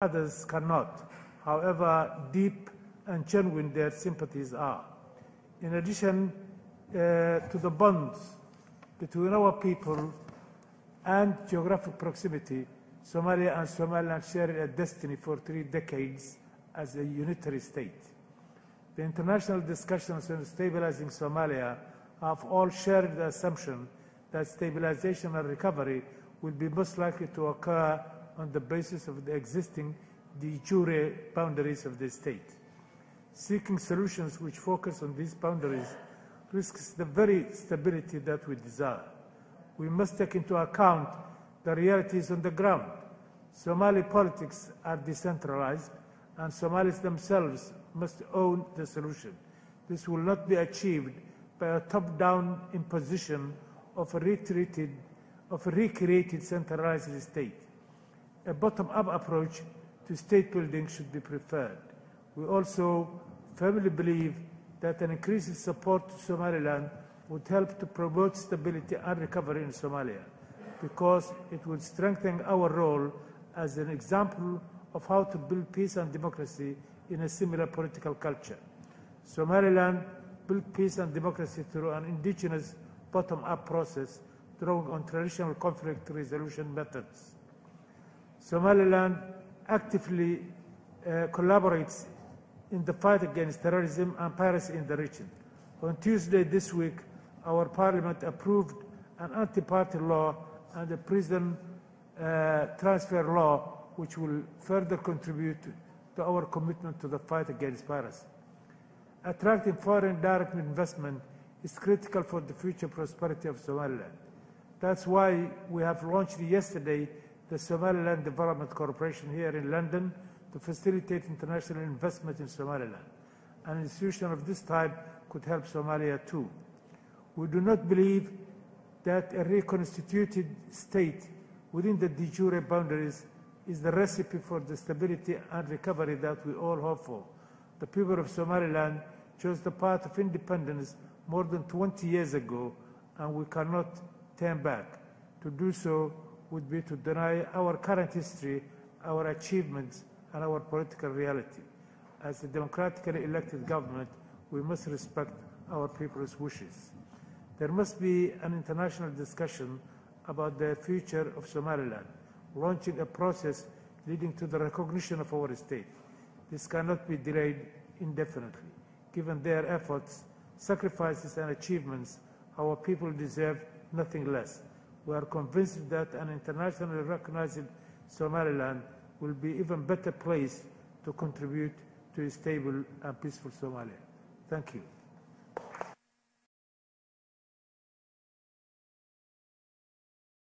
others cannot, however deep and genuine their sympathies are. In addition to the bonds between our people and geographic proximity, Somalia and Somaliland shared a destiny for 3 decades as a unitary state. The international discussions on stabilizing Somalia have all shared the assumption that stabilization and recovery will be most likely to occur on the basis of the existing de jure boundaries of the state. Seeking solutions which focus on these boundaries risks the very stability that we desire. We must take into account the realities on the ground. Somali politics are decentralized, and Somalis themselves must own the solution. This will not be achieved by a top-down imposition of a recreated centralized state. A bottom-up approach to state building should be preferred. We also firmly believe that an increased support to Somaliland would help to promote stability and recovery in Somalia, because it would strengthen our role as an example of how to build peace and democracy in a similar political culture. Somaliland built peace and democracy through an indigenous bottom-up process drawing on traditional conflict resolution methods. Somaliland actively collaborates in the fight against terrorism and piracy in the region. On Tuesday this week, our parliament approved an anti-party law and a prison transfer law which will further contribute to our commitment to the fight against piracy. Attracting foreign direct investment is critical for the future prosperity of Somaliland. That's why we have launched yesterday the Somaliland Development Corporation here in London to facilitate international investment in Somaliland. An institution of this type could help Somalia too. We do not believe that a reconstituted state within the de jure boundaries is the recipe for the stability and recovery that we all hope for. The people of Somaliland chose the path of independence more than 20 years ago, and we cannot turn back. To do so would be to deny our current history, our achievements, and our political reality. As a democratically elected government, we must respect our people's wishes. There must be an international discussion about the future of Somaliland, launching a process leading to the recognition of our state. This cannot be delayed indefinitely. Given their efforts, sacrifices, and achievements, our people deserve nothing less. We are convinced that an internationally recognized Somaliland will be even better placed to contribute to a stable and peaceful Somalia. Thank you.